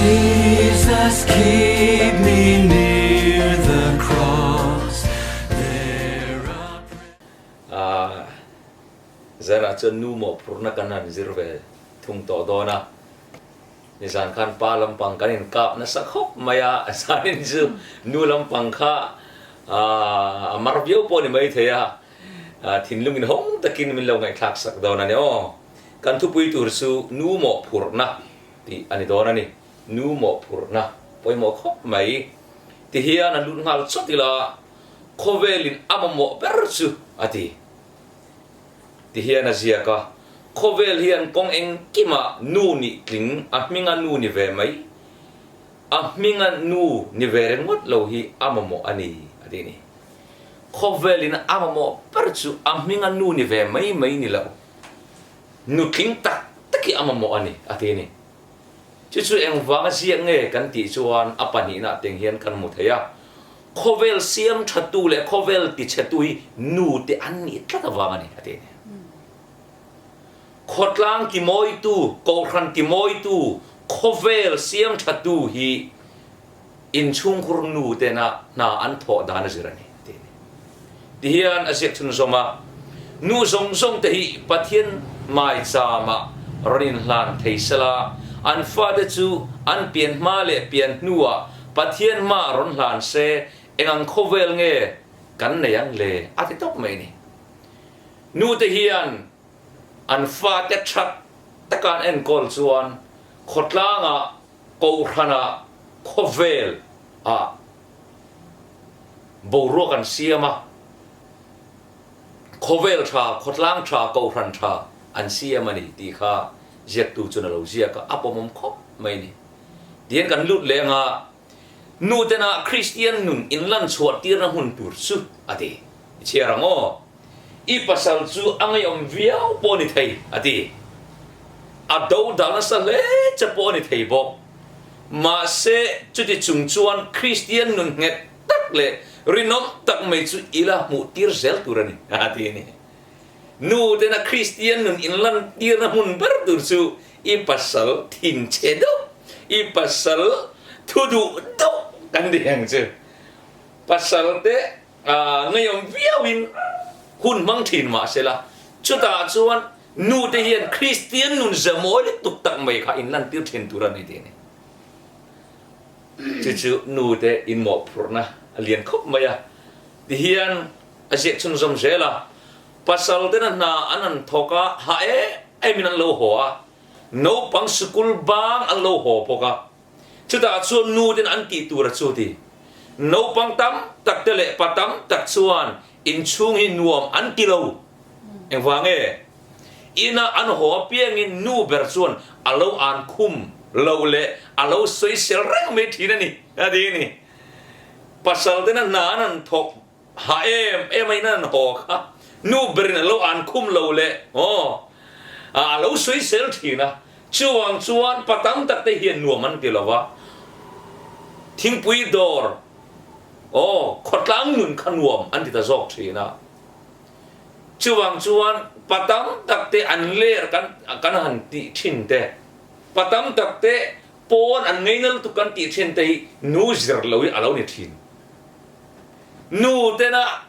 Jesus keep me near the cross there a Zanah chuan nu mawhphurhna kan han zir ve thung tawh dawn a, nizan khan pa lampang kan inkap nasa khawp mai a, zanin chu nu lampang kha a mar viau pawh a ni maithei a, thinlung inhawng takin min lo ngaihthlak sak dawn a ni aw. Kan thupui tur chu nu mawhphurhna tih a ni dawn a ni. Nu mawhphurhna pawimawh khawp mai ti hian an lut nghal chawt ila khawvelin a mamawh ber chu a ti. Ti hian a ziak a, khawvel hian kawng engkimah nu nih tling a hminga nu ni ve mai, a hminga nu ni ve ringawt lo hi a mamawh a ni a ti a ni. Khawvelin a mamawh ber chu a hminga nu ni ve mai mai ni lo, nutling tak tak hi a mamawh a ni a ti a ni. Chu chu engvanga ziak nge kan tih chuan a pahnihna teng hian kan hmu thei a, khawvel siam thatu leh khawvel tichhetu hi nu te an nih tlat avang a ni a ti a ni. Khawtlang timawitu, kohhran timawitu, khawvel siam thatu hi inchhungkhur nu tena hna an thawh dan a zir a ni a ti a ni. Tihian a ziak chhunzawm a, Nu zawng zawng te hi Pathian maichama rawn inhlan thei sela, an fate chu an pian hma leh pian hnuah Pathian hma rawn hlan se, eng ang khawvel nge kan nei ang le? a ti tawp mai a ni. Nu te hian an fate that taka an enkawl chuan khawtlangah, kohhranah, khawvel ah Boruak an siam a, khawvel tha, khawtlang tha, kohhran tha an siam a ni tih kha ziaktu chuan a lo ziak a, a pawmawm khawp mai a ni. Tihian kan lut leh anga nutena Kristian nun inlan chhuah tirna hmun tur chu a ti. I chhiar ang aw. I pasal chu a ngaihawm viau pawh a ni thei, a ti. A do dal nasa hle che pawh a ni thei bawk. Mahse, chuti chung chuan Kristian nun nghet tak leh rinawm tak mai chu i la hmuh tir zel tur a ni, a ti a ni. Nu tena Kristian nun inlan tirna hmun ber tur chu i pasal thin che deuh, i pasal thu duh deuh kan ti ang chu. Pasal te Ngeiawm viauin hun hmang thin mah sela, chutah chuan nu te hian Kristian nun zemawi lutuk tak mai kha in lantir thin tur a ni tih a ni. Chu chu nu te inmawhphurhna a lian khawp mai a, tihian a ziak chhunzawm zel a, pasal tena hna an han thawk a, hah em emin an lo haw a, naupang sikul bang an lo haw bawk a, Chutah chuan nu ten an tih tur a chu ti. Naupang tam tak te leh pa tam tak chuan inchhung hi nuam an ti lo. Engvang nge? Ina an haw apiangin nu ber chuan a lo an khum lo leh a lo sawisel reng mai thin a ni, a ti a ni. Pasal tena hna an han thawk Ha em em a in an haw kha nu berin a lo an khum lo leh aw a lo sawisel thin a, chuvang chuan pa tam tak te hian nuam an ti lo va, thingpui dawr aw khawtlang nun kha nuam an ti ta zawk thin a, chuvang chuan pa tam tak te an ler kan kan han tih thin te, pa tam tak te pawn an ngaina lutuk kan tih thin te hi nu zir lo hi a lo ni thin. Nu tena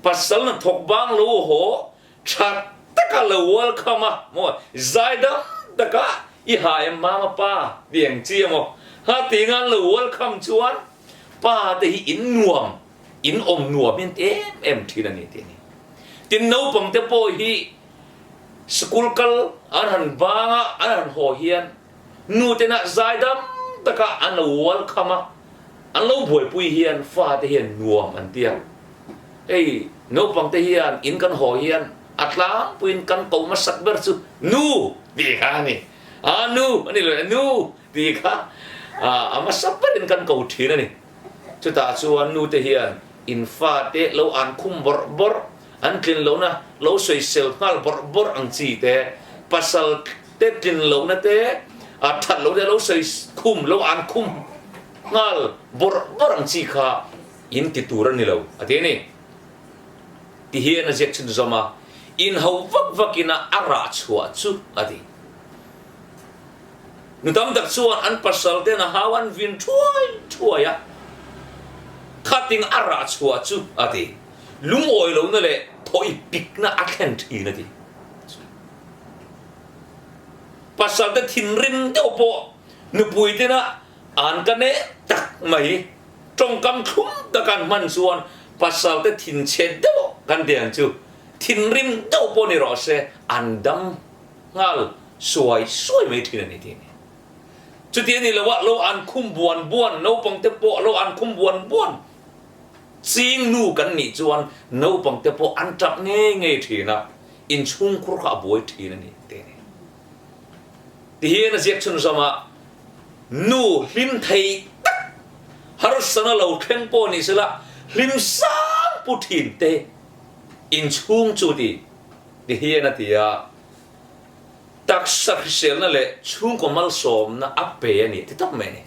pasal na thawk bang lo haw tha taka lo welcome a maw zaidam taka i ha em mama pa ti ang chi emaw ha ti ngan lo welcome chuan pa te hi in nuam in awm nuam hian ti em em thin a ni ti a ni. Tin naupang te pawh hi school kal an han bang a an han haw hian Nu tena zaidam taka an lo welcome a, an lo buaipui hian fate hian nuam an ti a. Hei naupang te hian in kan haw hian a tlangpuiin kan ko hmasak ber chu nu tih kha a ni. A nu a ni lo e, nu tih kha a hmasa berin kan ko thin a ni. Chutah chuan nu te hian in fate lo an khum bawrh bawrh, an tlin lohna lo sawisel nghal bawrh bawrh ang chi te, pasal te tlin lohna te, a that lohna te lo sawi khum lo an khum nghal bawrh bawrh ang chi kha in ti tur a ni lo a ti a ni. Ti hian a ziak chhun zawm a, in ho vak vakin a a rah chhuah chu a ti. Nu tam tak chuan an pasal ten a hau an vin thuai thuai a, khating a rah chhuah chu a ti. Lungawi lohna leh thawi pikna a thlen thin a ti. Pasal te thinrim deuh pawh nupui tena an ka neh tak mai tawngkam thlum tak an hman chuan pasal te thinchhe deuh kan ti ang chu thinrim deuh pawh ni rawh se an dam nghal suai suai mai thin a ni tih a ni. Chuti a ni lo a, lo an khum buan buan, naupang te pawh lo an khum buan buan ching nu kan nih chuan naupang te pawh an tap ngei ngei thin a, inchhungkhur kha a buai thin a ni tih a ni. Tihian a ziak chhunzawm a, Nu hlim thei tak, harsana lo thleng pawh ni sela hlim sang pu thin te inchhung chu ti tihian a ti a. Taksa hriselna leh chhungkaw malsawmna a pe a ni ti tak mai a ni.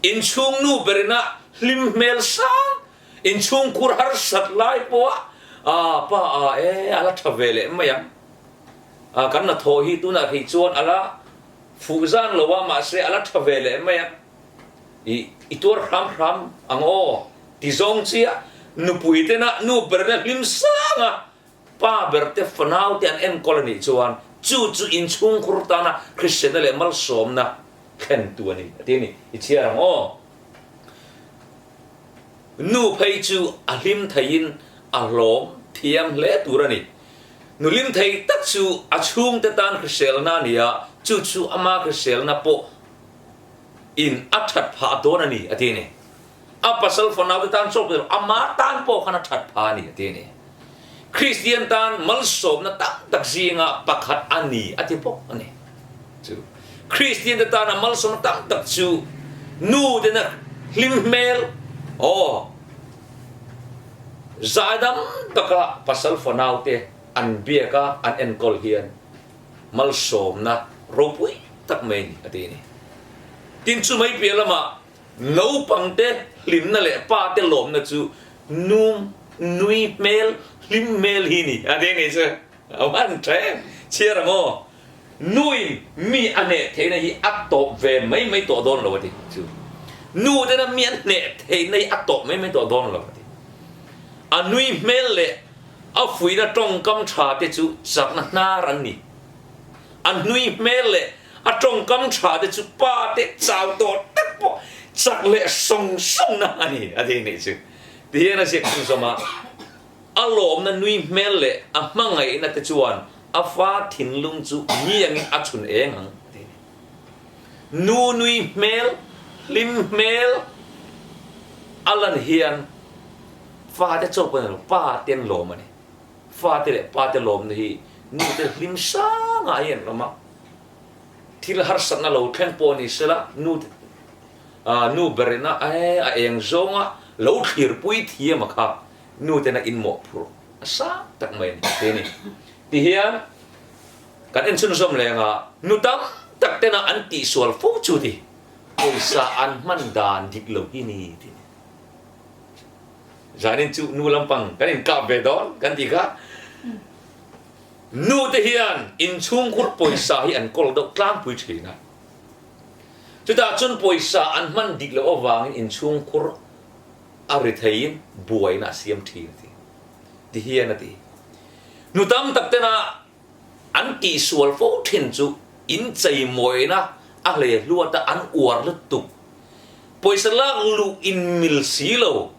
Inchhung nu berina hlim hmel sang, inchhungkhur harsat lai pawha a pa a e a la tha ve leh mai ang. A kan hnathawh hi tunah hrih chuan a la fuh zan lo a mahse a la tha ve leh mai ang. I i tuar hram hram ang aw ti zawng chiah nupui tena nu berina hlim sang a Pa ber te fanau te an enkawl a nih chuan chu chu inchhungkhur tana hriselna leh malsawmna thlentu a ni a ti a ni. I chhiar ang aw. Nu phei chu a hlim theiin a hlawm thiam hle tur a ni. Nu hlim thei tak chu a chhungte tan hriselna a ni a, chu chu ama hriselna pawh in a that phah dawn a ni a ti a ni. A pasal fanaute tan chawp lo, ama tan pawh khan a that pha a ni a ti a ni. Kristian tan malsawmna tam tak zinga pakhat a ni a ti bawk a ni. Chu Kristiante tana malsawmna tam tak chu nu tena hlim hmel, aw, zaidam taka pasal fanaute an biak a, an enkawl hian malsawmna ropui tak mai a ni a ti a ni. Tin, chu mai piah lamah Naupangte hlimna leh pate lawmna chu nu nui hmel, hlim hmel hi ni a ti ni chu. A van tha em? Chhiar ang aw. Nuin mi a hneh theihna hi a tawp ve mai mai tawh dawn lo a ti chu. Nu tena mi an hneh theihna hi a tawp mai mai tawh dawn lo a ti. A nui hmel leh a fuihna tawngkam tha te chu chakna hnar an ni. A nui hmel leh A tawngkam tha te chu pa te chau tawh tak pawh chak leh sawng sawng na a ni a ti nih chu. Tihian a ziak chhunzawm a, a lawmna nui hmel leh a hmangaihna te chuan a fa thinlung chu mi angin a chhun eng ang a ti a ni. Nu nui hmel, hlim hmel a lan hian fa te chauh pawh ni lo, pa te an lawm a ni. Fate leh pate lawmna hi nute hlim sangah hi an awm a, thil harsatna lo thleng pawh ni sela nu nu berina e a eng zawnga lo thlirpui thiam a kha nutena inmawhphurh a sang tak mai a ni te ni. Tihian kan en chhunzawm leng a, nu tam tak tena an tihsual fo chu ti pawisa an hman dan dik lo hi ni ti ni. Zanin chu nu lampang kan inkap ve dawn kan ti kha. Nu te hian inchhungkhur pawisa hi an kawl deuh tlangpui thin a. Chutah chuan pawisa an hman dik loh avangin inchhungkhur a ri theiin buaina a siam thin a ti. Ti hian a ti. Nu tam tak tena an tihsual fo thin chu incheimawina a hle hluat a an uar lutuk. Pawisa lak luh in mil si lo,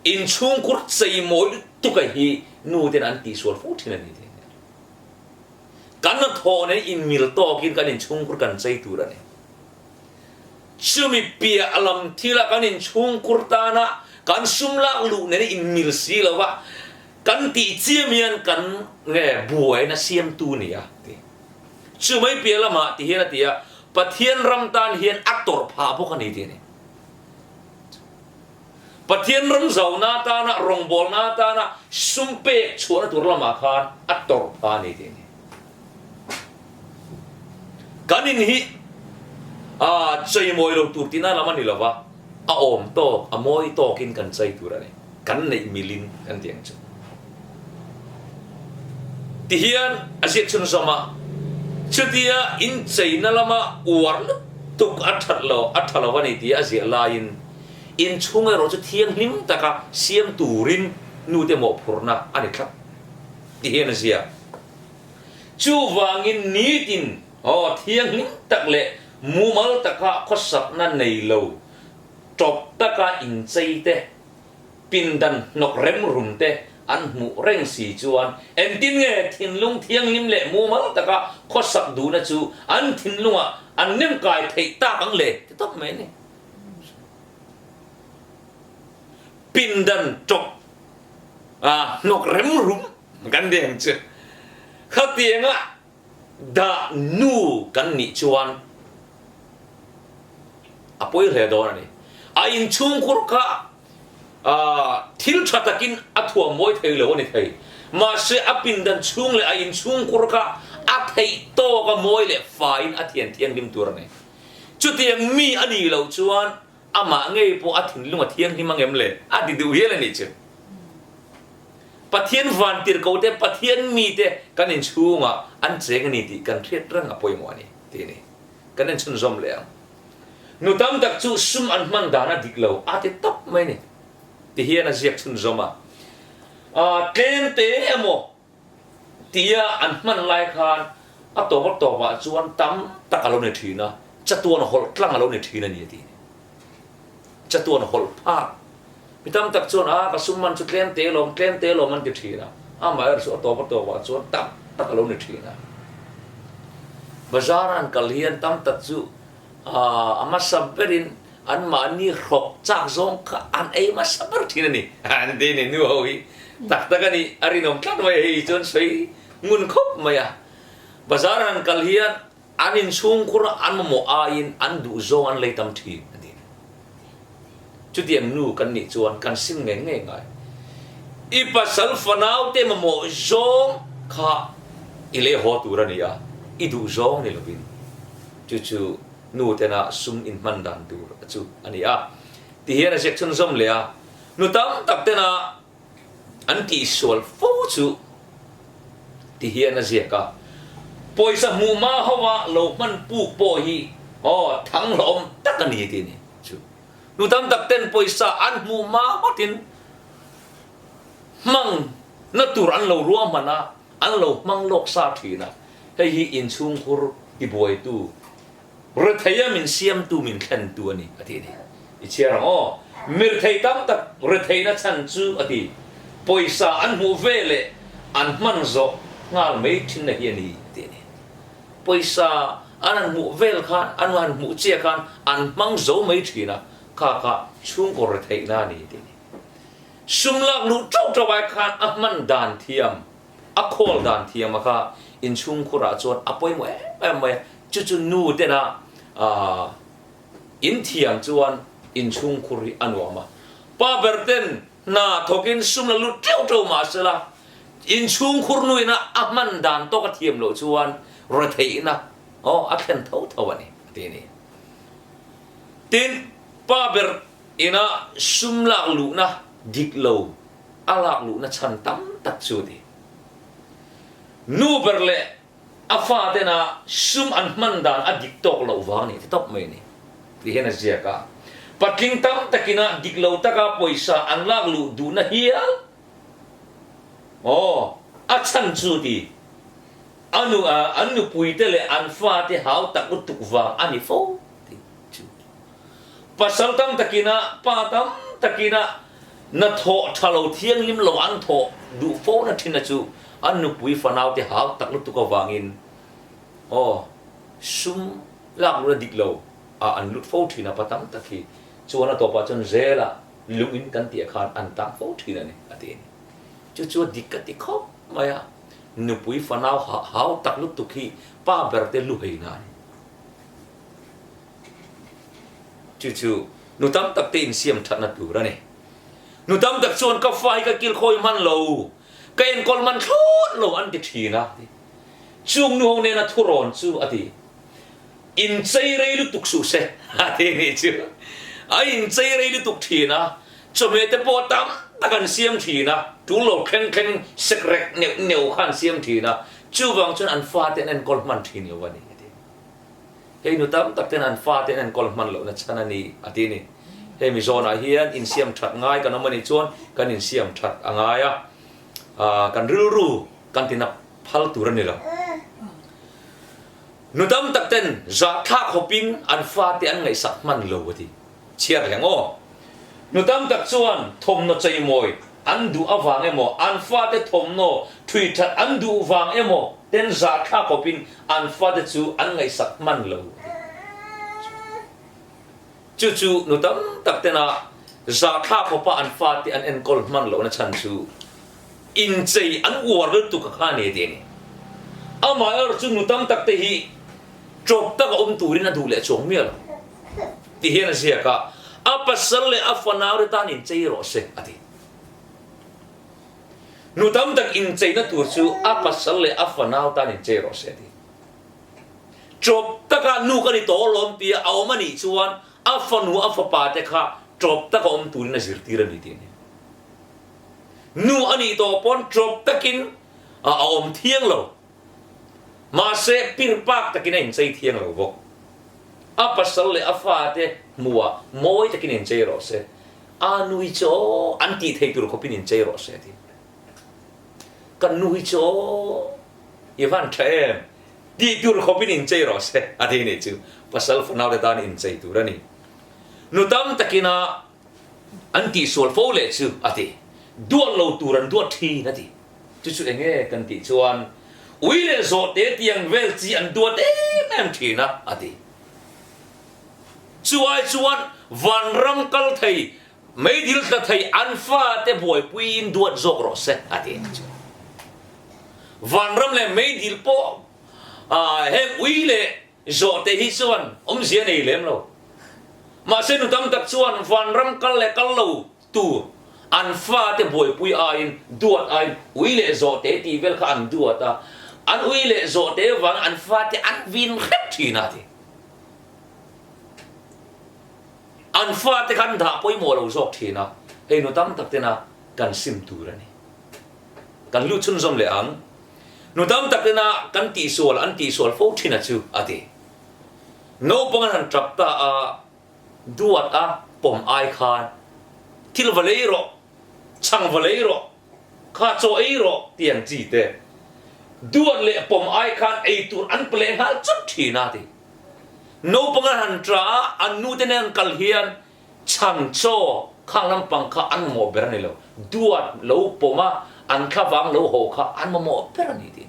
in chhungkhur cheimawi lutuk a hi nu ten an tihsual fo thin a ni tih a ni. Kan hnathawh nen in mil tawkin kan inchhungkhur kan chei tur a ni. Chumi piah lam thila kan inchhungkhur tana kan sum lak luh nen in mil si lo va, kan tih chiam hian kan nge buaina siamtu ni a ti. Chumai piah lamah ti hian a ti a, Pathian ram tan hian a tawrh phah bawk a ni tih a ni. Pathian ram zauna atana, rawngbawlna atana sum pek chhuahna tur lamah khan a tawrh phah a ni tih a ni. Kan in hi a cheimawi lo tur tihna lam a ni lova, a awm tawk, a mawi tawkin kan chei tur a ni. Kan neih milin kan ti ang chu. Tihian a ziak chhunzawm a. Chutia incheina lama uar lutuk a that lo, a tha lo a ni tih a ziah laiin inchhung erawh chu thianghlim taka siam turin nute mawhphurhna a ni tlat ti hian a ziah. Chuvangin nitin aw thianghlim tak leh mumal taka khawsakna nei lo tawp taka inchei te pindan hnawk rem rum te an hmuh reng si chuan engtin nge thinlung thianghlim leh mumal taka khawsak duhna chu an thinlungah an nem kai theih tak ang le ti tawp mai a ni. Pindan tawp a hnawk rem rum kan ti ang chu. Khatianga dah nu kan nih chuan a pawi hle dawn a ni. A inchhungkhur kha thil tha takin a thuam mawi thei lo a ni thei. Mahse a pindan chhung leh a inchhungkhur kha a theih tawk a mawi leh faiin a thian thianghlim tur a ni. Chutiang mi a nih loh chuan amah ngei pawh a thinlung a thianghlim angem le a ti duh hial a nih chu. Pathian vantirhkote, Pathian mite kan inchhungah an cheng a ni tih kan hriat reng a pawimawh a ni tih a ni. Kan inchhunzawm leh ang. Nu tam tak chu sum an hman dan a dik lo a ti tawp mai a ni ti hian a ziak chhunzawm a. Tlem te emaw tia an hman lai khan a tawp a tawpah chuan tam tak a lo ni thin a, chatuan hawlh tlang a lo ni thin a ni a ti. Chatuan hawlh phak. Mi tam tak chuan a ka sum man chu tlem te lawm, tlem te lawm an ti thin a, amaherawhchu a tawp a tawpah chuan tam tak a lo ni thin a. Bazar an kal hian tam tak chu a hmasa berin anmahni hrawk chak zawng kha an ei hmasa ber thin a ni. An ti a ni, nu ho hi tak tak a ni, a rinawm tlat mai a, hei chuan sawi ngun khawp mai a. Bazar an kal hian An inchhungkhur a an mamawh aiin an duhzawng an lei tam thin, a ti. Chutiang nu kan nih chuan kan sim ngei ngei ngai. I pasal fanaute mamawh zawng kha i lei haw tur a ni a, i duhzawng ni lovin. Chu chu nu tena sum inhman dan tur chu a ni a. Tihian a ziak chhunzawm leh a, Nu tam tak tena An tihsual fo chu ti hian a ziak a, pawisa hmuh hma ho a lo hman puk pawh hi aw thang hlawm tak a ni tih a ni chu. Nu tam tak ten pawisa an hmuh hma ngawtin hmang na tur an lo ruahman a, an lo hmang lawk sa thin a, hei hi inchhungkhur tibuaitu Retheia min siamtu min thlentu a ni, a ti a ni. I chhiar ang aw. Mirthei tam tak retheihna chhan chu a ti. Pawisa an hmuh ve leh an hman zawh nghal mai thinna hi a ni, a ti a ni. Pawisa an han hmuh vel khan, an han hmuh chiah khan an hmang zo mai thin a, kha kha chhungkaw retheihna a ni, a ti a ni. Sum lak luh tauh tauh ai khan a hman dan thiam A khawl dan thiam a kha inchhungkhurah chuan a pawimawh em em mai a, chu chu nu tena in thiam chuan inchhungkhur hi a nuam a. Pa ber ten hna thawkin sum la lut teuh teuh mah sela, inchhungkhur nuina a hman dan tawk a thiam loh chuan retheihna aw a thlen tho tho a ni, a ti a ni. Tin, pa ber ina sum lak luhna dik lo a lak luhna chhan tam tak chu a ti. Nu ber leh a fa tena sum an hman dan a dik tawk loh vang ni ti tawp mai a ni tih hian a ziak a. Patling tam takina dik lo taka pawisa an lak luh duhna hial aw a chhan chu ti. A nu an nupuite leh an fate hau tak lutuk vang a ni fo tih chu. Pasal tam takina, pa tam takina na thawh tha lo thianghlim lo an thawh duh fo na thin a chu an nupui fanaute hau tak lutuk avangin aw sum lak luhna dik lo ah an lut fo thin a pa tam tak hi chuan a tawpah chuan zela lung in kan tih ah khan an tang fo thin a ni a ti a ni. Chu chu a dik ka ti khawp mai a, nupui fanau hau tak lutuk hi pa ber te lu hei na a ni. Chu chu nu tam tak te insiam thatna tur a ni. Nu tam tak chuan ka fa hi ka kilkhawi hman lo, ka enkawl hman thlawt lo an ti thin a. Chung nu ho nena thurawn chu a ti, Inchei rei lutuk suh se a ti nih chu. A inchei rei lutuk thin a, chawhmeh te pawh tam tak an siam thin a, tul lo thleng thleng sekrek neuh neuh kha an siam thin a. Chuvang chuan an fate an enkawl hman thin lo a ni, a ti. Hei nu tam tak ten an fate an enkawl hman lohna chhan a ni, a ti a ni. Hei mi zawnah hian insiam that ngai kan awm a nih chuan kan insiam that a ngai a, kan rilru kan tina phal tur a ni lo. Nu tam tak ten zahthlak hawpin an fate an ngaihsak hman lo, a ti. Chhiar hleng aw. Nu tam tak chuan thawmhnaw cheimawi an duh avang emaw, an fate thawmhnaw thui that an duh vang emaw ten zahthlak khawpin an fate chu an ngaihsak hman lo a ti. Chu chu nu tam tak tena zahthlak khawpa an fate an enkawl hman lohna chhan chu inchei an uar lutuk a kha a ni a ti a ni. Amaherawhchu chu nu tam tak te hi ṭawp taka awm turin a duh leh chuang miah lo. Ti hian a ziak a, A pasal leh a fanaute tan inchei rawh se, a ti. Nu tam tak incheina tur chu a pasal leh a fanau tan inchei rawh se, a ti. Ṭawp taka nu ka ni tawh alawm tia a awm a nih chuan a fanu a fapa te kha ṭawp taka awm turin a zirtir a ni tih a ni. Nu a nih tawh pawn ṭawp takin a awm thiang lo. Mahse, pirpak takin a inchei thiang lo bawk. A pasal leh a fate hmuhah mawi takin inchei rawh se, a nu hi chu aw an tih thei tur khawpin inchei rawh se a ti. Kan nu hi chu aw i van tha em tih tur khawpin inchei rawh se a ti nih chu. Pasal fanaute tan inchei tur a ni. Nu tam takin a an tihsual fo leh chu a ti. Duat lo tur an duat thin a ti. Chu chu enge kan tih chuan ui leh zawhte tiang vel chi an duat em em thin a, a ti. Chu ai chuan vanram kal thei, meidil tla thei an fate buaipuiin duat zawk rawh se, a ti. Vanram leh meidil pawh heng ui leh zawhte hi chuan awmzia nei lem lo. Mahse nu tam tak chuan vanram kal leh kal lo Tur, an fate buaipui aiin, duat aiin ui leh zawhte tih vel kha an duat a, an ui leh zawhte vang an fate an vin hrep thin a ti. An fate kha an dah pawimawh lo zawk thin a, hei nu tam tak tena kan sim tur a ni. Kan lut chhunzawm leh ang. Nu tam tak tena kan tihsual an tihsual fo thin a chu a ti. Naupang an han tap ta a, Duat a pawm ai khan thil va lei rawh, chhang va lei rawh, kha chaw ei rawh ti ang chi te. Duat leh pawm ai khan ei tur an pe leh nghal chawt thin a ti. Naupang an han tra a, an nu te nen an kal hian chhang chaw khang lampang kha an mamawh ber a ni lo. Duat lo pawm a, an thlavang lo haw kha an mamawh ber a ni ti.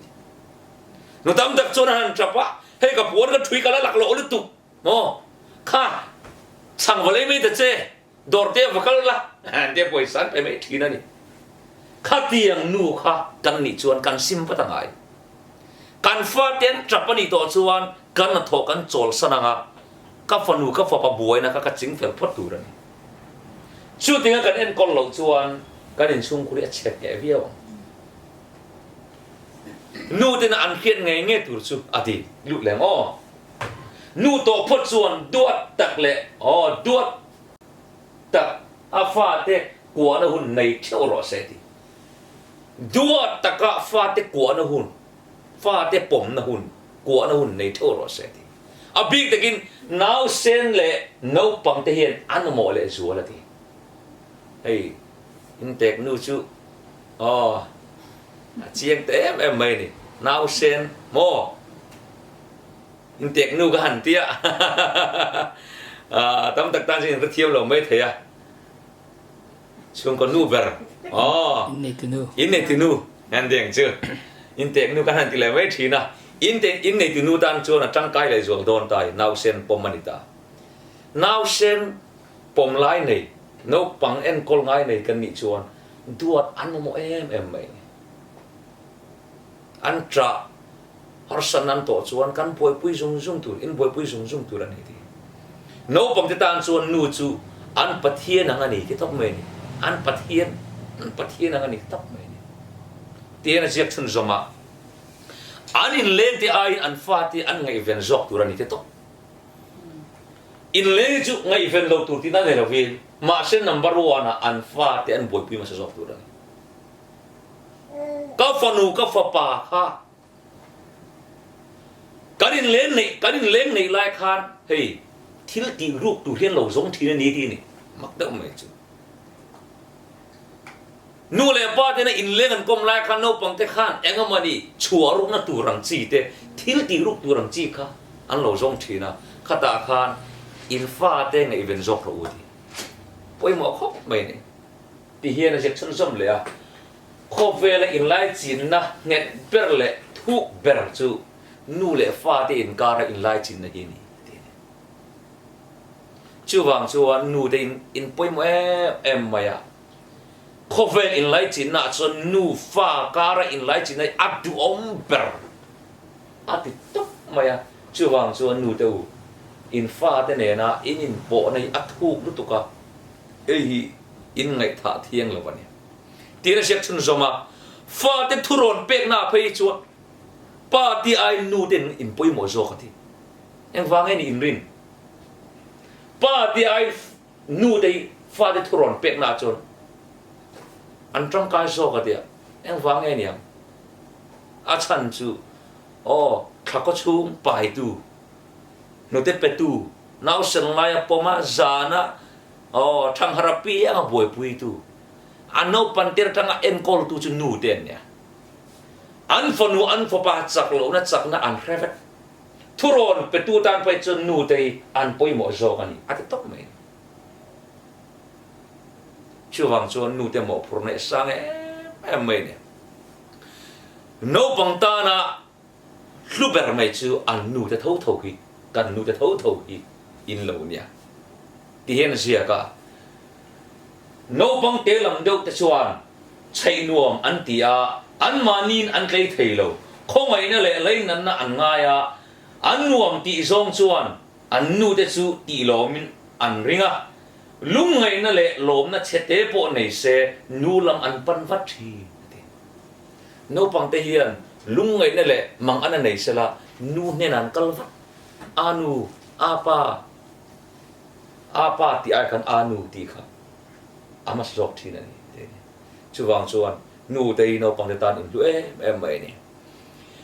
Nu tam tak chuan an han trap a, hei ka puan ka thui ka la laklawh lutuk. Maw? Kha, chhang va lei mai ta che, dawr te va kal la, an tia pawisa an pe mai thin a ni. Khatiang nu kha kan nih chuan kan sim vat a ngai. Kan fate an tap a nih tawh chuan kan hnathawh kan chawlsan ang a, ka fanu ka fapa buaina kha ka ching fel phawt tur a ni. Chutinga kan enkawl loh chuan kan inchhungkhur hi a chhe hneh viau ang. Nu tena an hriat ngei ngei tur chu a ti lut leng aw. Nu tawh phawt chuan duat tak leh aw duat tak a fate kuahna hun nei theuh rawh se ti. Duat taka fate kuahna hun, fate pawmna hun, kuahna hun nei theuh rawh se ti. A bik takin nausen leh naupang te hian an mamawh leh zual a ti. Hei intek nu chu aw a chiang ta em em mai a ni. Nausen maw? Intek nu ka han tia a tam tak tan chuan in hrethiam lo mai thei a chhungkaw nu ber aw inneitu nu han ti ang chu intek nu ka han ti leh mai thin a inneitu nu tan chuan a tangkai leh zual dawn ta nausen pawm a ni ta nausen pawm lai nei naupang enkawl ngai nei kan nih chuan duat an mamawh em em mai an ṭah Harsatna an tawh chuan kan buaipui zung zung tur, in buaipui zung zung tur a ni ti. Naupangte tan chuan nu chu an Pathian ang a ni ti tawp mai a ni. An Pathian, an Pathian ang a ni ti tawp mai a ni. Tihian a ziak chhunzawm a, an inlengte aiin an fate an ngaihven zawk tur a ni ti tawp. Inleng chu ngaihven lo tur tihna nei lovin, mahse number one ah an fate an buaipui hmasa zawk tur a ni. Ka fanu, ka fapa kha. Kan inleng neih, kan inleng neih lai khan hei thil tih ruk tur hian lo zawng thin a ni tih a ni. Mak deuh mai chu. Nu leh pa tena inleng an kawm lai khan naupang te khan eng emawni chhuah rukna tur ang chi te, thil tih ruk tur ang chi kha an lo zawng thin a, khatah khan in fate ngaihven zawk rawh u tih pawimawh khawp mai a ni. Ti hian a ziak chhunzawm leh a, khawvela inlaichinna nghet ber leh thuk ber chu nu leh fate inkara inlaichinna hi a ni a ti a ni. Chuvang chuan nu te in in pawimawh em em mai a, khawvel inlaichinna ah chuan nu fa kara inlaichinna hi a duhawm ber a ti tawp mai a, chuvang chuan nu te u in fa te nena in inpawhna hi a thuk lutuk a, hei hi in ngaihthah thiang lo a ni. Tiin a ziak chhunzawm a, fa te thurawn pekna ah phei chuan pa tih aiin nu te in pawimawh zawk a ti. Engvang nge ni inrin? Pa te ai nu te hi fate thu rawn pek na ah chuan an tangkai zawk a tia, engvang nge niang? A chhan chu aw thlakaw chhung paitu, hnute petu, nausen laia pawma zana aw thanghar apianga buaipuitu, a naupan tir atanga enkawltu chu nu te an nia. An fanu an fapa chak lohna chakna an hre vek. Thurawn petu tan pawh chuan nu te hi an pawimawh zawk a ni, a ti tawp mai. Chuvang chuan nu te mawhphurhna hi a sang em em mai a ni. Naupang tana hlu ber mai chu an nu te tho tho hi, kan nu te tho tho hi in lo nia ti hian a ziak a. Naupang te lam deuh te chuan chheih nuam an ti a, anmahniin an tlei thei lo. Khawngaihna leh leinanna an ngai a, an nuam tih zawng chuan an nute chu tih lawmin an ring a, lungngaihna leh lawmna chhe te pawh nei se nu lam an pan vat thin a ti. Naupangte hian lungngaihna leh mangan a nei sela nu hnenah an kal vat, A nu, a pa, a pa tih ai khan a nu tih kha a hmasa zawk thin a ni tih a ni. Chuvang chuan nu te hi naupang te tan inhlu em em mai a ni.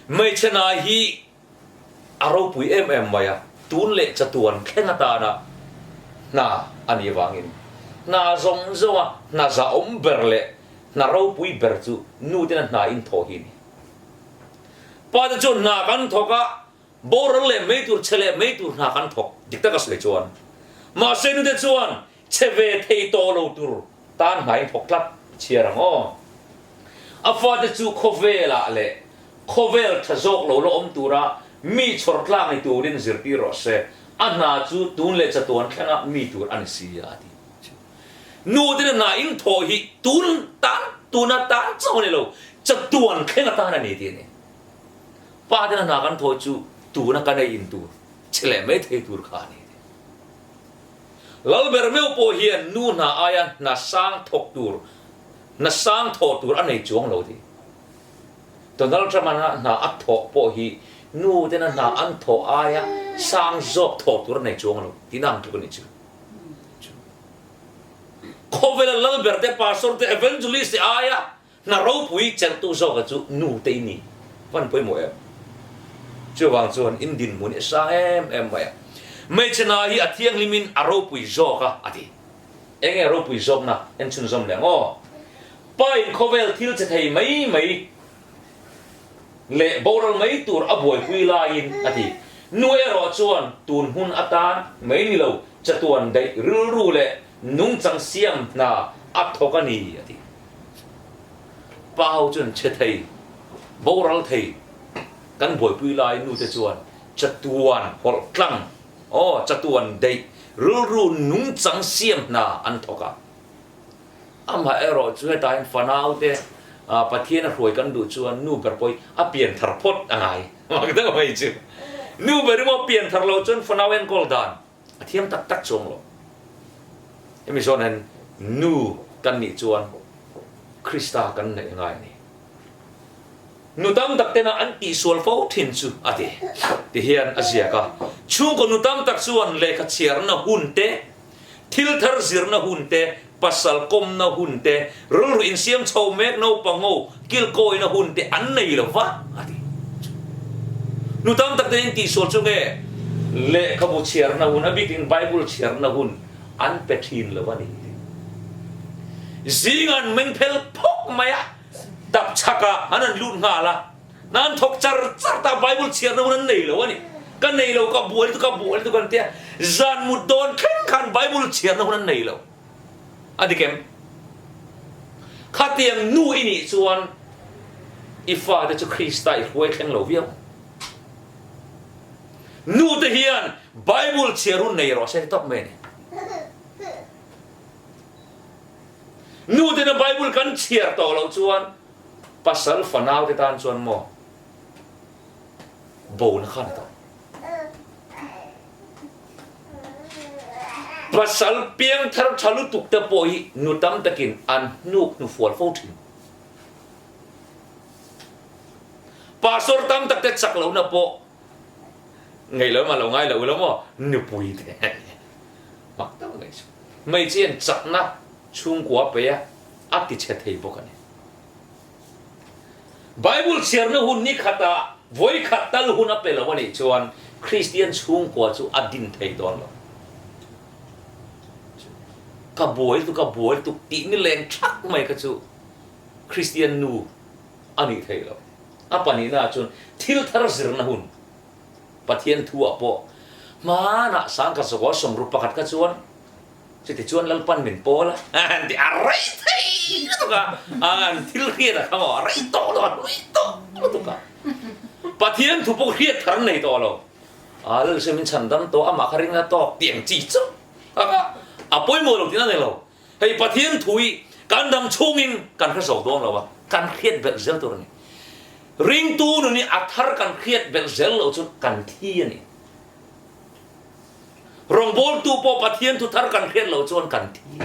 Hmeichhe nai hi a ropui em em mai a, tun leh chatuan thleng atana hna a nih avangin hna zawng zawnga hna zahawm ber leh hna ropui ber chu nu tena hna inthawh hi a ni. Pa te chuan hna kan thawk a, Boral leh mai tur, chhe leh mai tur hna kan thawk dik taka sawi chuan. Mahse nute chuan chhe ve thei tawh lo tur tan hna in thawk tlat chhiar ang aw. A fate chu khawvelah leh khawvel tha zawk lo la awm tura mi chhawr tlang ni turin zirtir rawh se, a hna chu tun leh chatuan thlenga mi tur a ni si a ti. Nute hna in thawh hi tun tan, tuna tan chauh a ni lo, chatuan thlenga tan a ni tih a ni. Pa ten a hna kan thawi chu tuna kan ei in tur che leh mai thei tur kha a ni. Lalber meuh pawh hian nu hna aia hna sang thawk tur, hna sang thawh tur a nei chuang lo tih. Donald Trump-a hna a thawh pawh hi nu tena hna an thawh aia sang zawk thawh tur a nei chuang lo tihna ang tluk a ni chu. Khawvela Lalber te, Pastor te, Evangelist te aia Hna ropui chelhtu zawka chu nu te i ni van pawimawh em? Chuvang chuan in dinhmun hi a sang em em mai a. Hmeichhe hna hi a thianghlimin a ropui zawk a, a ti. Enge a ropui zawkna en chhunzawm leh ang aw? Pa in khawvel thil che thei mai mai leh boral mai tur a buaipui laiin, a ti. Nu erawh chuan tun hun atan mai ni lo, chatuan daih rilru leh nungchang siam hna a thawk a ni, a ti. Pa ho chuan chhe thei, boral thei kan buaipui lai nu te chuan chatuan hawlh tlang, aw chatuan deih rilru nungchang siam hna an thawk a. Amaherawh chu hetah hian fanau te Pathian a hruai kan duh chuan nu ber pawh hi a pian thar phawt a ngai mak deuh mai chu. Nu ber emaw pian thar loh chuan fanau enkawl dan A thiam tak tak chuang lo. Hemi zawn hian nu kan nih chuan Krista kan neih ngai a ni. Nu tam tak tena an tihsual fo thin chu a ti. Ti hian a ziak a, chhungkaw nu tam tak chuan lehkha chhiarna hun te, thil thar zirna hun te, pasal kawmna hun te, rilru insiam chho mek naupang ho kilkawina hun te an nei lo va a ti. Nu tam tak ten in tihsual chu nge lehkhabu chhiarna hun, a bikin Bible chhiarna hun an pe thin lo a ni. Zing an meng phel phawk mai a, tap chhakah an han lut nghal a, hna an thawk char char ta, Bible chhiarna hun an nei lo a ni. Ka nei lo, ka buai lutuk, ka buai lutuk an ti a, zan mut dawn thleng khan Bible chhiarna hun an nei lo. A dik em? Khatiang nu i nih chuan i fate chu Krista i hruai thleng lo viau. Nu te hian Bible chhiar hun nei rawh se ti tawp mai a ni. Nu tena Bible kan chhiar tawh loh chuan pasal fanau te tan chuan maw bona kha a ni tawh. Pasal piangthar tha lutuk te pawh hi nu tam takin an hnuk hnufual fo thin. Pastor tam tak te chak lohna pawh ngaih lo emaw lo ngai lo ila maw nupui te mak deuh mai chu. Hmeichhe hian chakna chhungkua a pe a, a ti chhe thei bawk a ni. Bible chhiarna hun ni khatah vawi khat tal hun a pe lo a nih chuan Kristian chhungkua chu a din thei dawn lo. Ka buai lutuk, ka buai lutuk tih ni leng thak mai kha chu Kristian nu a nih theih lo. A pahnihnaah chuan thil thar zirna hun Pathian thuah pawh hmanah sangkhat zakua sawmruk pakhat kha chuan Chutichuan Lalpan min pawl a, an ti a rei thei lutuk a, an thil hriat a kha maw, a rei tawh lo, a hlui tawh lutuk a. Pathian thu pawh hriat thar nei tawh lo. A Lalsua min chhan dam tawh, amah kha ring la tawk tih ang chi chauh a kha a pawimawh lo tihna a ni lo. Hei Pathian thu hi kan dam chhungin kan hre zo dawn lo a, kan hriat belh zel tur a ni. Ringtu nun hi a thar kan hriat belh zel loh chuan kan thi a ni. Rawngbawltu pawh Pathian thu thar kan hriat loh chuan kan thi.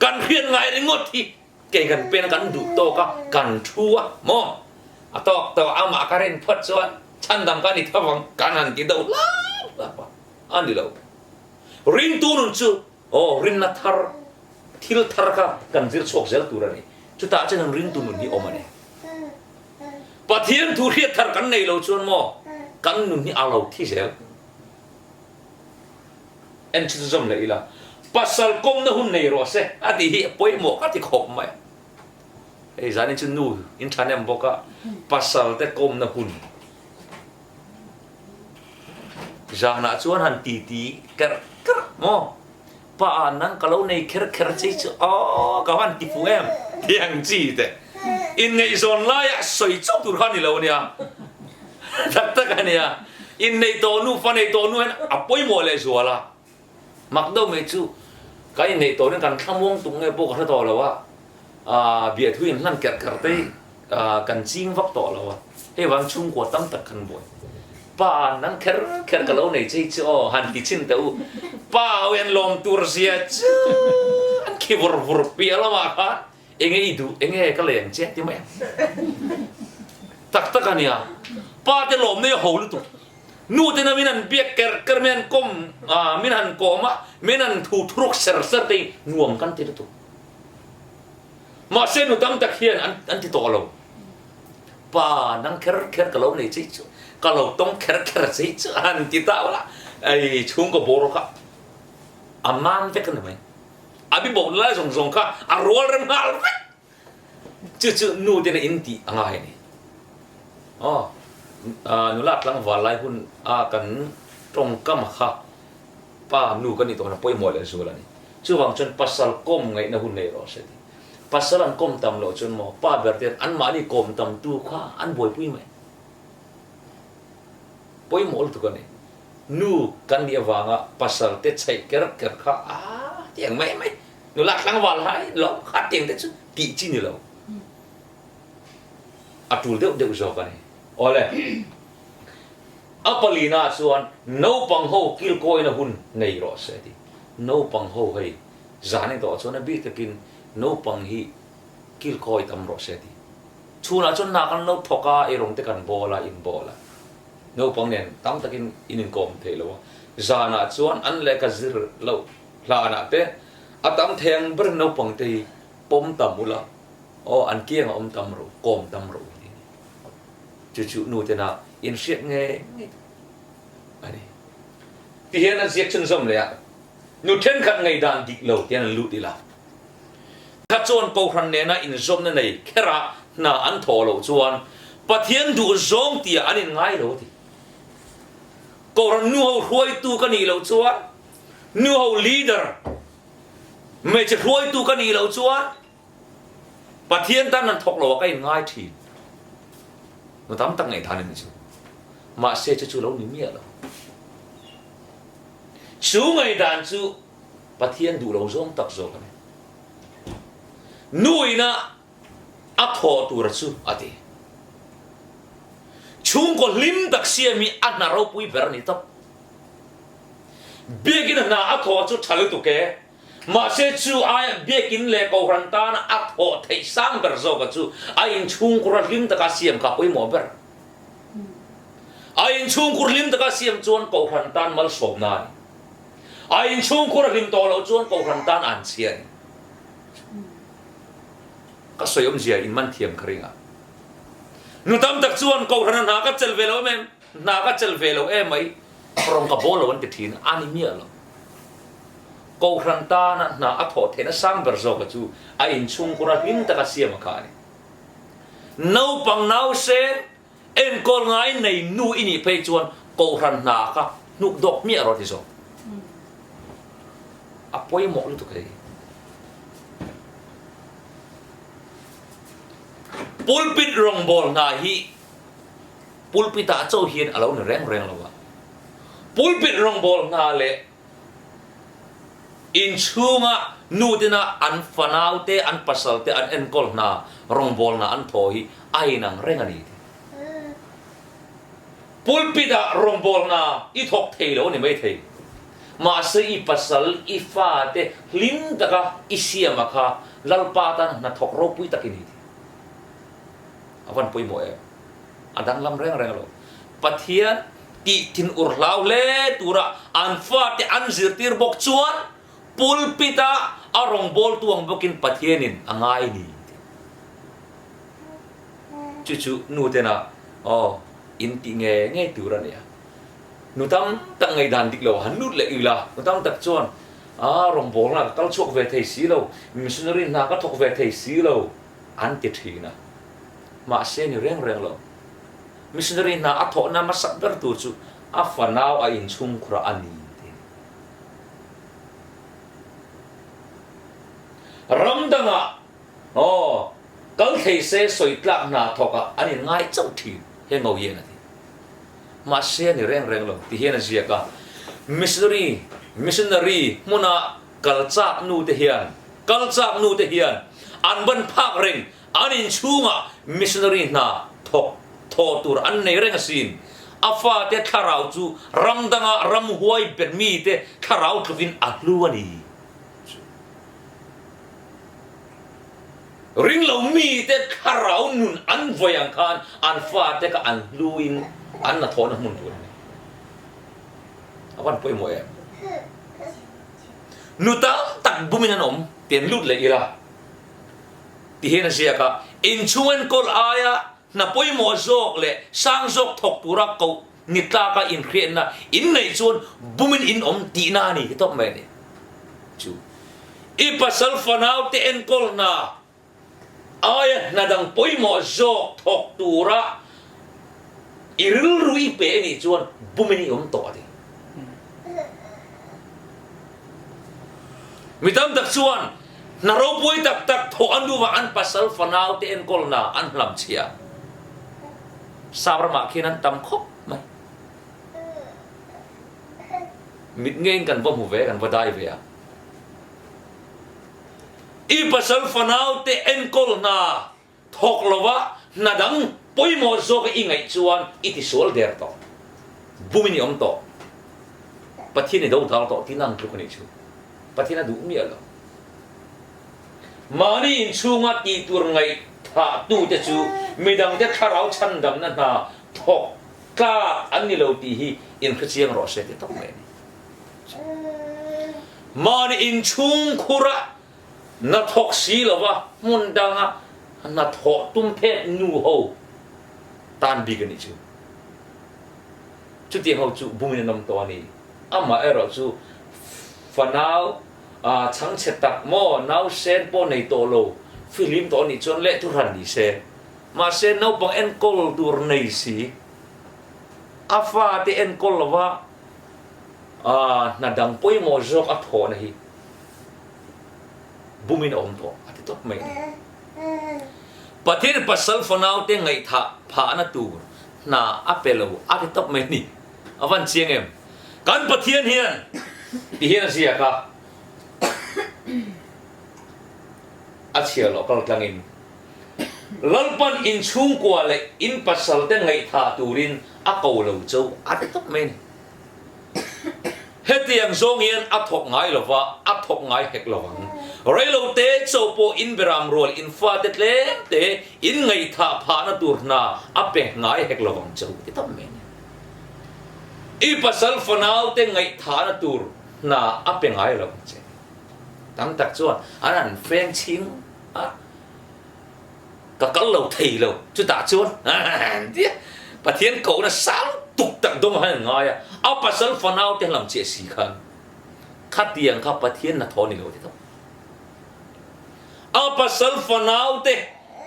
Kan hriat ngai ringawt hi kei kan pen a kan duh tawk a, kan thu a maw? A tawk tawh amah ka rin phawt chuan chhandam ka ni tho ang kan han ti deuh hlap hlap a, a ni lo. Ringtu nun chu aw rinna thar, thil thar kha kan zir chhuak zel tur a ni. Chutah chuan ringtu nun hi awm a ni. Pathian thu hriat thar kan nei lo chuan maw kan nun hi a lo thi zel. En chu zawm leh ila pasal kawmna hun nei rawh se a tih hi pawimawh ka ti khawp mai. Hei zanin chu nu in tha nem bawk a pasal te kawmna hun zanah chuan han titi kerh kerh maw. Pa nang ka lo nei kher kher chi chu aw ka van ti fuh em tiang chi te inngaihzawn laia sawi chauh tur kha ni lo ania tak tak ania inneih tawh nu fa neih tawh nu hian a pawimawh leh zual a mak deuh mai chu kan inneih tawh in kan thlamuang tuk nge pawh ka hre tawh lo a biahthu in hlan kerh kerh te hi kan ching vak tawh lo a, hei vang chhungkua tam tak kan buai. Pa nang kher kher ka lo nei chei chu aw han ti chin teh u, pa ho hian lawm tur zia chu an khi vur vur piah lamah khan enge i duh enge ka leng che ti mai ang. Tak tak a nia, pa te lawm nei a ho lutuk, nu te na min han biak ker ker min han kawm min han kawm a, min han thu thuruk ser ser te hi nuam kan ti lutuk. Mahse nu tam tak hian an an ti tawh lo. Pa nang kher kher ka lo nei chei chu, ka lo tawng kher kher chei chu an ti ta ula, ei chhungkaw bawr kha a mam vek a ni mai. A bi bawk lai zawng zawng kha a rual rem nghal vek. Chu chu nu tena in tih a ngai a ni. Aw, nula tlangval lai hun a kan tawngkam kha Pa, nu ka nih tawhna pawimawh leh zual a ni. Chuvang chuan pasal kawm ngaihna hun nei rawh se ti. Pasal an kawm tam loh chuan maw pa ber te hian anmahni kawm tam tu kha an buaipui mai. Pawimawh lutuk a ni. Nu kan nih avanga pasal te chheih ker ker kha a tiang mai mai. Nula tlangval hai lo kha tiang te chu tih chi ni lo. A tul deuh deuh zawk a ni. Awle. A palina chuan naupang ho kilkawina hun nei rawh se a ti. Naupang ho hei zan i tawh chuan a bik takin naupang hi kilkawi tam rawh se a ti. Chhunah chuan hna kan lo thawk a, eirawng te kan bawl a, in bawl a. Naupang nen tam takin in inkawm thei lo a. Zanah chuan an lehkha zir loh hlanah te a tam thei ang berin naupang te hi pawm tam ula, aw an kiangah awm tam rawh, kawm tam rawh u ti a ni. Chu chu nu tena. Inhriat ngei ngei a ni. Tihian an ziak chhunzawm leh a, nu thenkhat ngaihdan dik lo tian an lut ila. Kha chuan Kohhran nena inzawmna nei kherah hna an thawh loh chuan Pathian duh zawng tiah an inngai lo a ti. Kohhran nuho hruaitu ka nih loh chuan, nuho leader, hmeichhe hruaitu ka nih loh chuan Pathian tan an thawk lo a ka inngai thin. Nu tam tak ngaihdan a ni chu. Mahse chu chu lo ni miah lo. Chu ngaihdan chu Pathian duh lo zawng tak zawk a ni. Nu ina a thawh tura chu a ti. Chhungkaw hlim tak siam hi a hna ropui ber a ni tawp. Biakin hna a thawh chu tha lutuk e. Mahse chu aia biakin leh Kohhran tana a thawh theih sang ber zawka chu a inchhungkur a hlim taka siam kha pawimawh ber. A inchhungkur hlim taka siam chuan Kohhran tan malsawmna a ni. A inchhungkur a hlim tawh loh chuan Kohhran tan an chhia a ni. Ka sawi awmzia in man thiam ka ring a. Nu tam tak chuan Kohhrana hna ka chelh ve lo em em, hna ka chelh ve lo em mai, rawng ka bawl lo an ti thin a ni miah lo. Kohhran tana hna a thawh theihna sang ber zawka chu a inchhungkura hlim taka siam a kha a ni. Naupang nausen enkawl ngai nei nu i nih phei chuan Kohhran hna kha hnuk dawk hmiah rawh ti zawk. A pawimawh lutuk hei. Pulpit rawngbâwl hna hi pulpit-ah chauh hian a lo ni reng reng lo a. Pulpit rawngbâwl hna leh inchhunga nutina an fanaute, an pasalte an enkawl hna, rawngbâwl hna an thaw hi a inang reng a ni tih. Pulpit-ah rawngbâwl hna i thawk thei lo a ni maithei. Mahse i pasal, i fate hlim taka i siama kha Lalpa tan hnathawk ropui tak i ni tih. A van pawimawh em? A danglam reng reng lo. Pathian tih thin ur hlau hle tura an fate an zirtir bawk chuan pulpit-a a rawngbawltu ang bawkin Pathianin a ngai ni tih. Chu chu nu tena aw in tih nge ngei tur a nia. Nu tam tak ngaihdan dik lo han lut leh ila, nu tam tak chuan a rawngbawlna ka kal chhuak ve thei si lo, missionary hna ka thawk ve thei si lo an ti thin a. Mahse ni reng reng lo. Missionary hna a thawhna hmasak ber tur chu a fanau a inchhungkhur a ni ti a ni. Ram dangah aw kal thei se sawi tlak hna thawkah an inngai chauh thin, he ngo hian a ti. Mahse a ni reng reng lo ti hian a ziak a. Missionary, missionary hmuna kal chak nu te hian, kal chak nu te hian an ban phak reng An inchhungah missionary hna thawk thaw tur an nei reng asin. A fate thlarau chu ram danga ramhuai bet mite thlarau tlukin a hlu a ni. Ringlo mite thlarau nun an vawi ang khan an fate kha an hluin an hnathawhna hmun tur a ni. A van pawimawh em? Nu tam tak bumin an awm ti an lut leh ila. Ti hian a ziak a, inchhung enkawl aia hna pawimawh zawk leh sang zawk thawk tura koh ni tlaka inhriatna in neih chuan bumin in awm tihna a ni ti tawp mai a ni. Chu i pasal fanaute enkawl hna aia hna dang pawimawh zawk thawk tura i rilru i pe a nih chuan bumin i awm tawh a ti. Mi tam tak chuan hna ropui tak tak thawh an duh vang an pasal fanau te enkawl hna an hlam chhia. Sap ramah khian an tam khawp mai. Mit ngeiin kan va hmu ve, kan va dai ve a. I pasal fanau te enkawl hna Thawk lova hna dang pawimawh zawka i ngaih chuan i tisual der tawh. Bumin i awm tawh. Pathian i dodal tawh tihna ang tluk a nih chu. Pathian a duh miah lo. Mahni inchhunga tih tur ngaihthah tute chu midangte thlarau chhandamna hna thawk tlak an ni lo tih hi inhrechiang rawh se ti tawp mai a ni. Mahni inchhung khura Hnathawk si lova hmun danga hnathawh tum phet nu ho tan bik a nih chu. Chutiang ho chu bumin an awm tawh a ni. Amaherawh chu fanau chhangchhe tak maw nausen pawh nei tawh lo fihlim tawh a nih chuan leh thuhran ni se. Mahse naupang enkawl tur nei si a fate enkawl lova hna dang pawimawh zawk a thawhna hi bumin a awm tawh a ti tawp mai a ni. Pathian pasal fanaute ngaihthah phahna tur hna a pe lo a ti tawp mai a ni. A van chiang em? Kan Pathian hian ti hian a ziak a, a chhiar loh kal tlangin Lalpan in chhungkua leh in pasalte ngaihthah turin a ko lo cho a ti tawp mai a ni. Hetiang zawng hian a thawk ngai lo va, a thawk ngai hek lo ang. Reilo te cho pawh in beram rual in fate tlem te in ngaihthah phahna tur hna a pe ngai hek lo ang cho ti tawp mai a ni. I pasal fanau te ngaihthahna tur hna a pe ngai lo ang che. Tam tak chuan an han feng chhing a, ka kal lo thei lo, chutah chuan an ti a. Pathian kohna sang tuk tak dawng han an ngai a, a pasal fanau te lam chiah si khan khatiang kha Pathian hnathawh a ni lo ti tawp. A pasal fanau te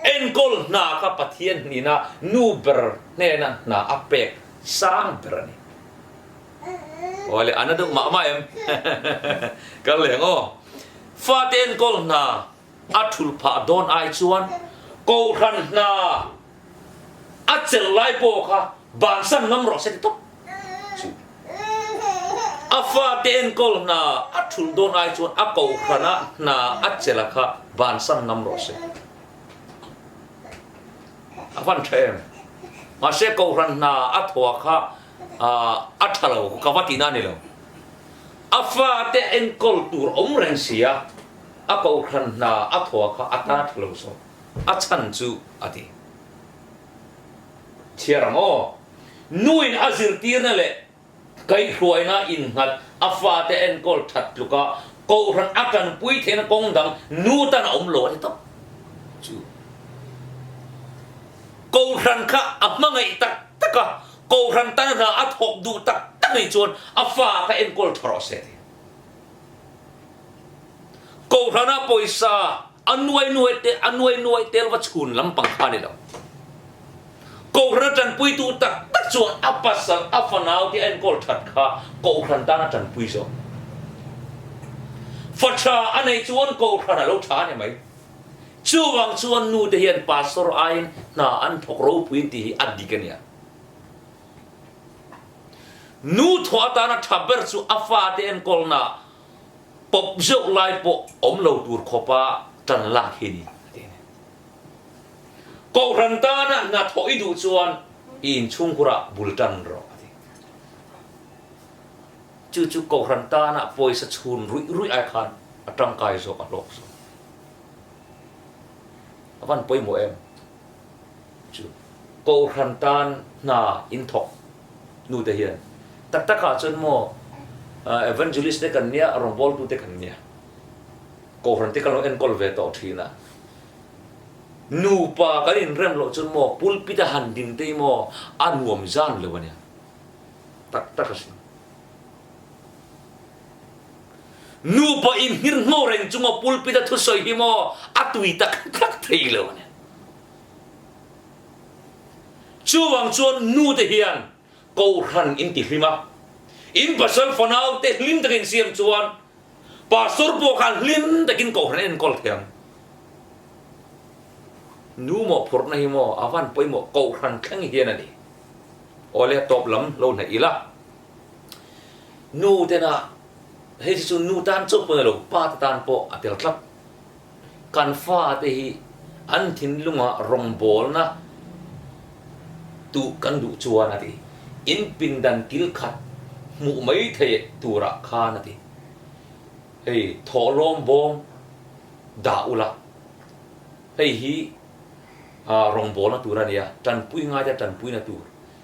enkawl hna kha Pathian hnina nu ber hnena hna a pek sang ber a ni. Awle a na deuh mah mah em? Kal leh ang aw. Fate enkawl hna a thul phah dawn ai chuan Kohhran hna a chelh lai pawh kha bansan ngam rawh se ti tawp chu. A fate enkawl hna a thul dawn ai chuan a Kohhrana hna a chelh a kha bansan ngam rawh se. A van tha em? Mahse Kohhran hna a thawh a kha a tha lo ka va tihna a ni lo. A fate enkawl tur awm reng si a, a Kohhran hna a thawh a kha a tan a tha lo zawk. A chhan chu a ti. Chhiar ang aw. Nuin a zirtirna leh kaihhruaina innghat a fate enkawl that tluka Kohhran a tanpui theihna kawng dang nu tan a awm lo a ti tawp chu. Kohhran kha a hmangaih tak tak a, Kohhran tan hna a thawk duh tak tak nih chuan a fa kha enkawl tha rawh se a ti. Kohhrana pawisa a nuai nuai te a nuai nuai tel va chhun lampang kha a ni lo. Kohhran a tanpuitu tak tak chuan a pasal a fanau te a enkawl that kha Kohhran tan a tanpui zawk. Fa tha a neih chuan Kohhran a lo tha a ni mai. Chuvang chuan nu te hian pastor aiin hna an thawk ropui tih hi a dik a nia. Nu thawh atana tha ber chu a fate enkawlna pawp zeuh lai pawh awm lo tur khawpa tan lak hi ni a ti a ni. Kohhran tana hna thawh i duh chuan i inchhungkhurah bul tan rawh a ti. Chu chu Kohhran tana pawisa chhun ruih ruih ai khan a tangkai zawk a hlawk zawk. A van pawimawh em? Chu Kohhran tan hna in thawk nu te hian tak tak ah chuan maw Evangelist te kan nia, rawngbawltu te kan nia, Kohhran te kan lo enkawl ve tawh thin a, nupa kan inrem loh chuan maw pulpit a han din te hi maw a nuam zan lo a nia, tak tak asin. Nupa inhir hnaw reng chunga pulpit a thusawi hi maw a tui tak tak thei lo a nia. Chuvang chuan nu te hian Kohhran in ti hlim a, in pasal fanau te hlim takin siam chuan Pastor pawh khan hlim takin Kohhran a enkawl thei ang. Nu mawhphurhna hi maw a van pawimawh Kohhran thleng hian a ni. Awle tawp lam lo hnaih ila. Nu tena hei chu chu nu tan chauh pawh ni lo pa te tan pawh a tel tlat. Kan fate hi an thinlungah rawngbawlna tuh kan duh chuan a ti. In pindan kil khat hmuh mai theih turah khan a ti. Hei thawhlawm bawm dah ula, hei hi rawngbawlna tur a nia, tanpui ngaite tanpuina tur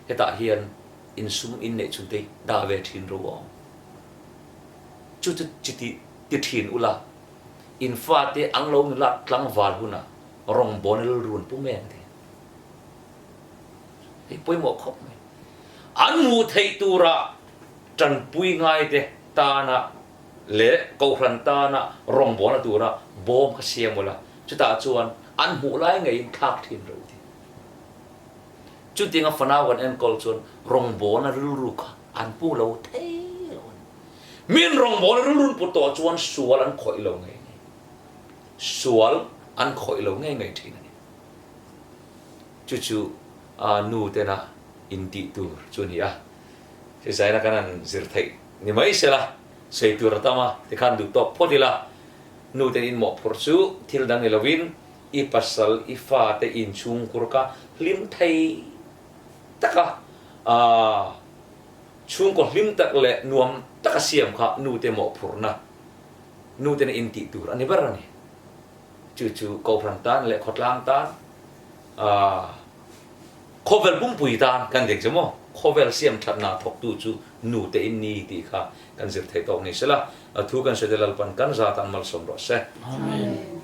hetah hian insum inneih chhunte dah ve thin ro a awm. Chu chu chi ti thin ula. In fate ang lo nula tlangval hunah rawngbawlna rilru an pu mek a ti. Hei pawimawh khawp mai. An An hmuh theih tura tanpui ngaite tana leh kohhran tana rawngbawlna tura bawm kha siam ula, chutah chuan an hmuh lai ngeiin thlak thin ro ti. Chutianga fanau kan enkawl chuan rawngbawlna rilru kha an pu lo thei lo a ni. Min rawngbawlna rilru an put tawh chuan sual an khawih lo ngei ngei. Sual an khawih lo ngei ngei thin a ni. Chu chu nu tena intih tur chu a ni a. Hrisaina kan han zir theih ni mai se la, sawi tur a tam a, tikhan duh tawk phawt ila, nu ten inmawhphurh chu thil dang ni lovin i pasal, i fate inchhungkur kha hlim thei taka chhungkaw hlim tak leh nuam taka siam kha nu te mawhphurhna, nu tena intih tur a ni ber a ni. Chu chu Kohhran tan leh khawtlang tan khawvel pumpui tan kan ding che maw? Khawvel siam thatna thawktu chu nu te in ni tih kha kan zir thei tawk ni sela, a thu kan sawi te Lalpan kan zat an malsawm rawh se. Amen.